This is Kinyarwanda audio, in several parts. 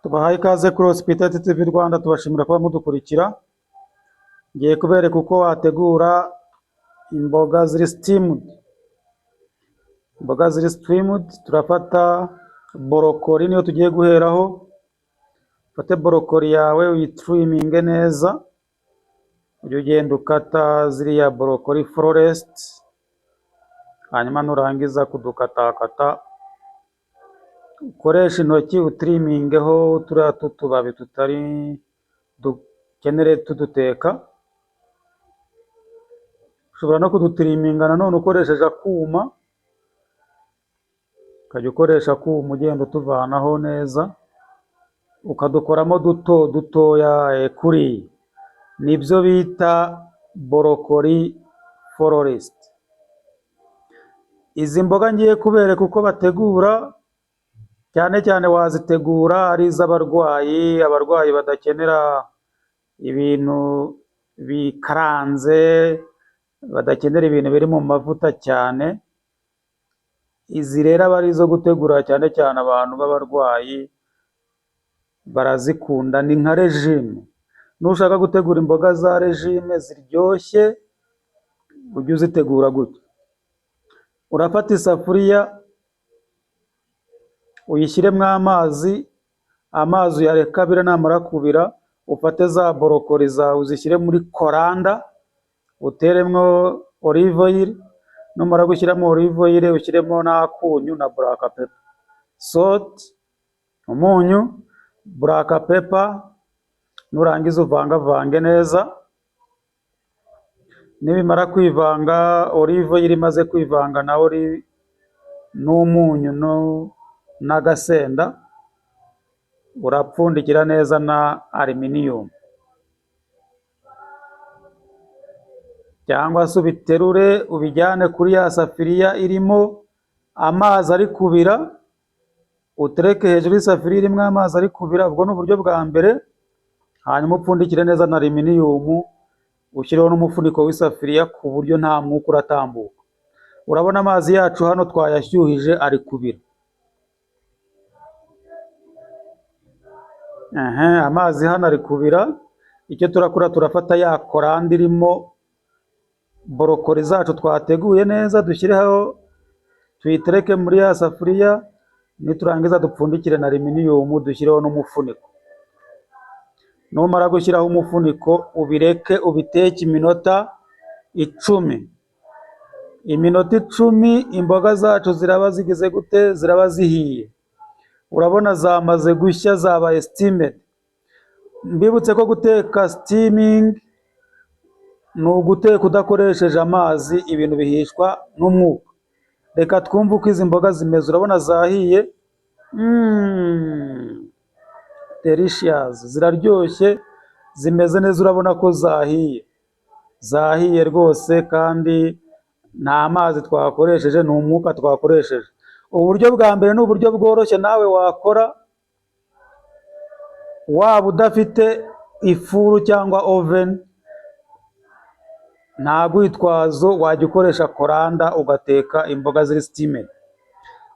Tubahaye ikaze kuri Hospitality TV Rwanda, tubashimira kuba mudukurikira. Ngiye kubereka uko wategura imboga ziri steamed. Imboga ziri steamed, turafata broccoli niyo tugiye guheraho. Ufate broccoli yawe uyitiriminge neza, ujye ugenda ukata ziriya broccoli florets, hanyuma nurangiza kudukatakata ukoreshe intoki utirimingeho turiya tw'utubabi tutari dukenere tuduteka. Ushobora no kudutiriminga nanone ukoresheje akuma, ukajya ukoresha akuma ugenda utuvanaho neza, ukadukoramo duto dutoya kuriya. Nibyo bita broccoli florets. Izi mboga ngiye kubereka uko bategura, cyane cyane wazitegura ari iz'abarwayi, abarwayi badakenera ibintu bikaranze, badakenera ibintu biri mu mavuta cyane. Izi rero aba ari izo gutegura cyane cyane abantu b'abarwayi barazikunda, ni nka régime. Nushaka gutegura imboga za régime ziryoshye, ujye uzitegura gutya. Urafata isafuriya uyishyiremo amazi, amazi uyareke abire, namara kubira ufate za broccoli zawe uzishyire muri colander, uteremo olive oil, numara gushyiramo olive oil ushyiremo n'akunyu na black pepper, salt, umunyu, black pepper, nurangiza uvangavange neza. Nibimara kwivanga, olive oil imaze kwivanga na n'umunyu n'agasenda, urapfundikira neza na aluminium cyangwa se ubiterure ubijyane kuri ya safuriya irimo amazi ari kubira, utereke hejuru y'isafuriya irimo amazi ari kubira. Ubwo ni uburyo bwa mbere. Hanyuma upfundikire neza na aluminium, ushyireho n'umufuniko w'isafuriya ku buryo nta mwuka uratambuka. Urabona amazi yacu hano twayashyuhije ari kubira. Amazi hano ari kubira. Icyo turakora, turafata ya colander irimo broccoli zacu twateguye neza, dushyireho, tuyitereke muri ya safuriya. Niturangiza dupfundikire na aluminium, dushyireho n'umufuniko. Numara gushyiraho umufuniko ubireke ubiteke iminota 10. Iminota 10 imboga zacu ziraba zigize gute? Ziraba zihiye. Urabona zamaze gushya, zabaye steamed. Mbibutse ko guteka steaming ni uguteka udakoresheje amazi, ibintu bihishwa n'umwuka. Reka twumve uko izi mboga zimeze. Urabona zahiye, delicious, ziraryoshye, zimeze neza. Urabona ko zahiye, zahiye rwose, kandi nta mazi twakoresheje, ni umwuka twakoresheje. Uburyo bwa mbere ni uburyo bworoshye nawe wakora waba udafite ifuru cyangwa oven, nta rwitwazo, wajya ukoresha colander ugateka imboga ziri steamed.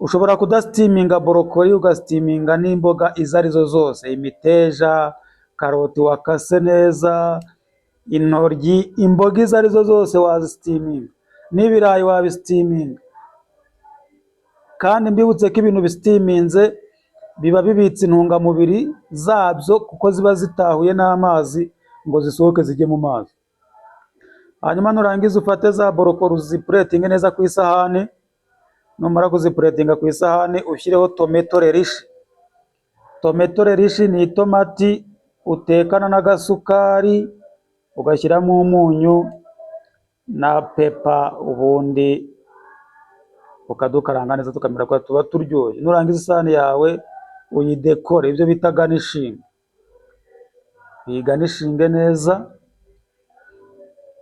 Ushobora kudasitiminga broccoli, ugasitiminga n'imboga izo arizo zose, imiteja, karoti wakase neza, intoryi, imboga izo arizo zose wazisitiminga, n'ibirayi wabisitiminga. Kandi mbibutse ko ibintu bisitiminze biba bibitse intungamubiri zabyo, kuko ziba zitahuye n'amazi ngo zisohoke zijye mu mazi. Hanyuma nurangiza ufate za broccoli uzipuretinge neza ku isahani. Numara kuzipuretinga ku isahani, ushyireho tomato relish. Tomato relish ni itomati utekana n'agasukari, ugashyiramo umunyu na pepper, ubundi ukadukaranga neza tukamera ko tuba turyoshye. Nurangiza isahani yawe uyidekore, ibyo bita garnishing, uyiganishinge neza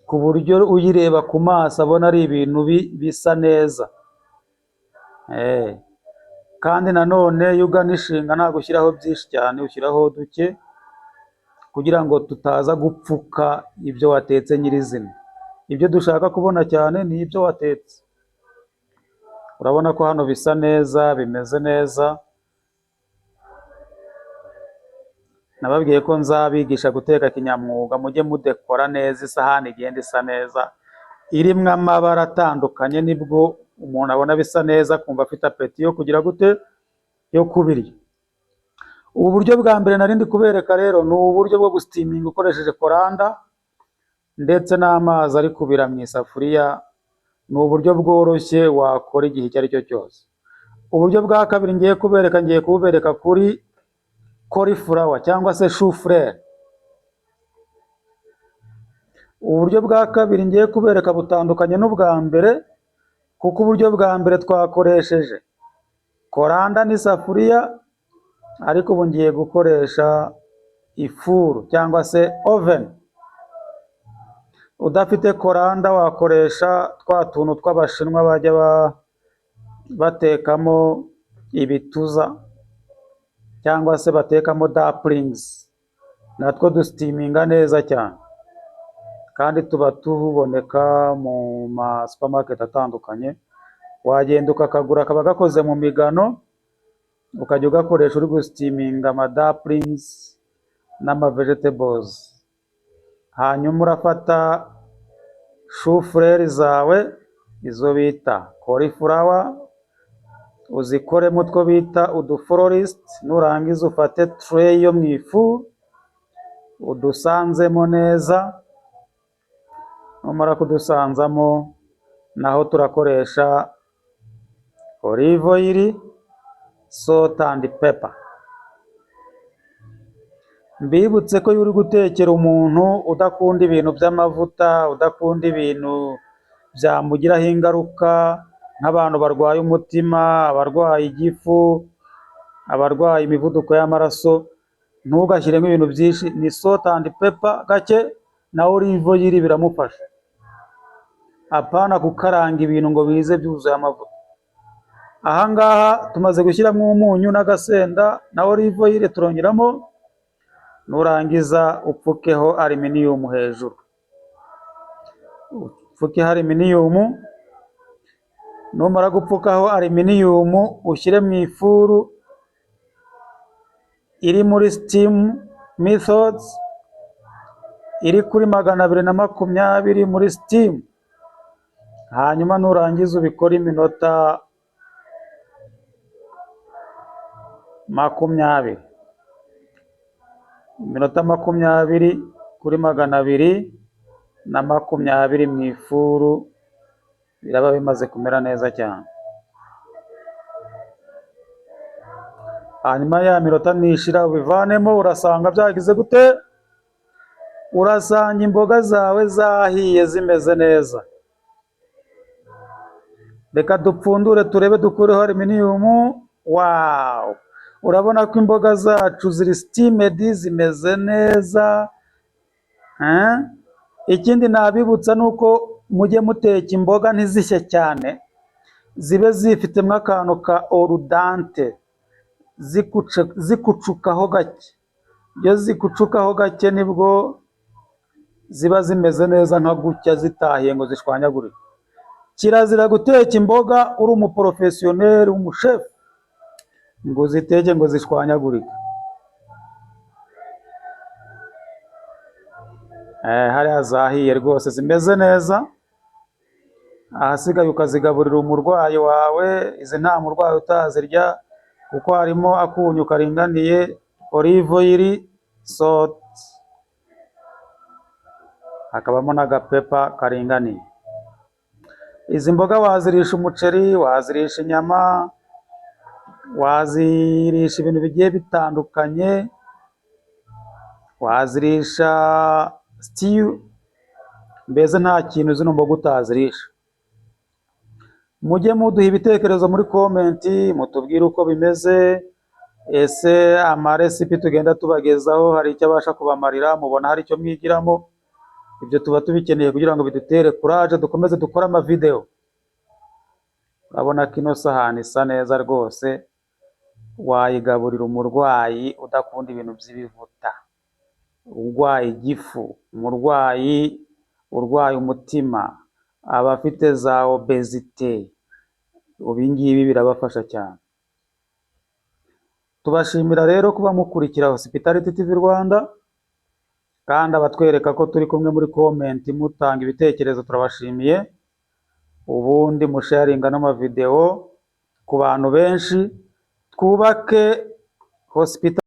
ku buryo uyireba ku maso abona ari ibintu bisa neza. Kandi nanone iyo uganishinga ntabwo ushyiraho byinshi cyane, ushyiraho duke kugira ngo tutaza gupfuka ibyo watetse nyirizina. Ibyo dushaka kubona cyane ni ibyo watetse. Urabona ko hano bisa neza, bimeze neza. Nababwiye ko nzabigisha guteka kinyamwuga, mujye mudekora neza isahani igenda isa neza, irimo amabara atandukanye, nibwo umuntu abona bisa neza akumva afite appétit yo kugira gute, yo kubirya. Ubu buryo bwa mbere nari ndi kubereka rero ni uburyo bwo gusteaminga ukoresheje colander ndetse n'amazi ari kubira mu isafuriya. Ni uburyo bworoshye wakora igihe icyo ari cyo cyose. Uburyo bwa kabiri ngiye kubereka, ngiye kububereka kuri cauliflower cyangwa se chou-fleur. Uburyo bwa kabiri ngiye kubereka butandukanye n'ubwa mbere, kuko uburyo bwa mbere twakoresheje colander n'isafuriya, ariko ubu ngiye gukoresha ifuru cyangwa se oven. Udafite colander wakoresha twa tuntu tw'Abashinwa bajya batekamo ibituza cyangwa se batekamo dumplings, natwo dusteaminga neza cyane kandi tuba tuboneka mu ma supermarket atandukanye. Wagenda ukakagura, kaba gakoze mu migano, ukajya ugakoresha uri gusteaminga ama dumplings n'ama vegetables. Hanyuma urafata chou-fleur zawe, izo bita cauliflower, uzikoremo utwo bita uduflorisiti. Nurangiza ufate tray yo mu ifuru udusanzemo neza. Numara kudusanzamo, naho turakoresha olive oil, salt and pepper. Mbibutse ko iyo uri gutekera umuntu udakunda ibintu by'amavuta, udakunda ibintu byamugiraho ingaruka, nk'abantu barwaye umutima, abarwaye igifu, abarwaye imivuduko y'amaraso, ntugashyiremo ibintu byinshi. Ni salt and pepper gake na olive oil biramufasha. Apana gukaranga ibintu ngo bize byuzuye amavuta. Aha ngaha tumaze gushyiramo umunyu n'agasenda na olive oil, turongeramo. Nurangiza upfukeho aluminium hejuru, upfukeho aluminium. Numara gupfukaho aluminium, ushyire mu ifuru iri muri steam methods, iri kuri 220 muri steam. Hanyuma nurangiza ubikore iminota 20, iminota 20 kuri 220 mu ifuru, biraba bimaze kumera neza cyane. Hanyuma ya minota nishira ubivanemo, urasanga byagize gute? Urasanga imboga zawe zahiye zimeze neza. Reka dupfundure turebe, dukureho aluminium. Wow! Urabona ko imboga zacu ziri steamed, zimeze neza. Eh? Ikindi nabibutsa ni uko mujye muteka imboga ntizishye cyane, zibe zifitemo akantu ka al dente, zikucukaho gake. Iyo zikucukaho gake nibwo ziba zimeze neza, nka gutya, zitahiye ngo zishwanyagurike. Kirazira guteka imboga uri umuprofessionnel, w'umushefu, ngo uziteke ngo zishwanyagurike. Hariya zahiye rwose, zimeze neza. Ahasigaye ukazigaburira umurwayi wawe. Izi nta murwayi utazirya, kuko harimo akunyu karinganiye, olive oil, salt, hakabamo n'agapepper karinganiye. Izi mboga wazirisha umuceri, wazirisha inyama, wazirisha ibintu bigiye bitandukanye, wazirisha stew, mbese nta kintu zino mboga utazirisha. Mujye muduha ibitekerezo muri comment, mutubwire uko bimeze. Ese amarecipe tugenda tubagezaho hari icyo abasha kubamarira? Mubona hari icyo mwigiramo? Ibyo tuba tubikeneye kugira ngo bidutere courage, dukomeze dukore amavideo. Urabona ko ino sahani isa neza rwose, wayigaburira umurwayi udakunda ibintu by'ibivuta, urwaye igifu, umurwayi urwaye umutima, abafite za obésité, ibi ngibi birabafasha cyane. Tubashimira rero kuba mukurikira Hospitality TV Rwanda, kandi abatwereka ko turi kumwe muri comment mutanga ibitekerezo turabashimiye. Ubundi musharinga n'amavideo ku bantu benshi, twubake Hospitality.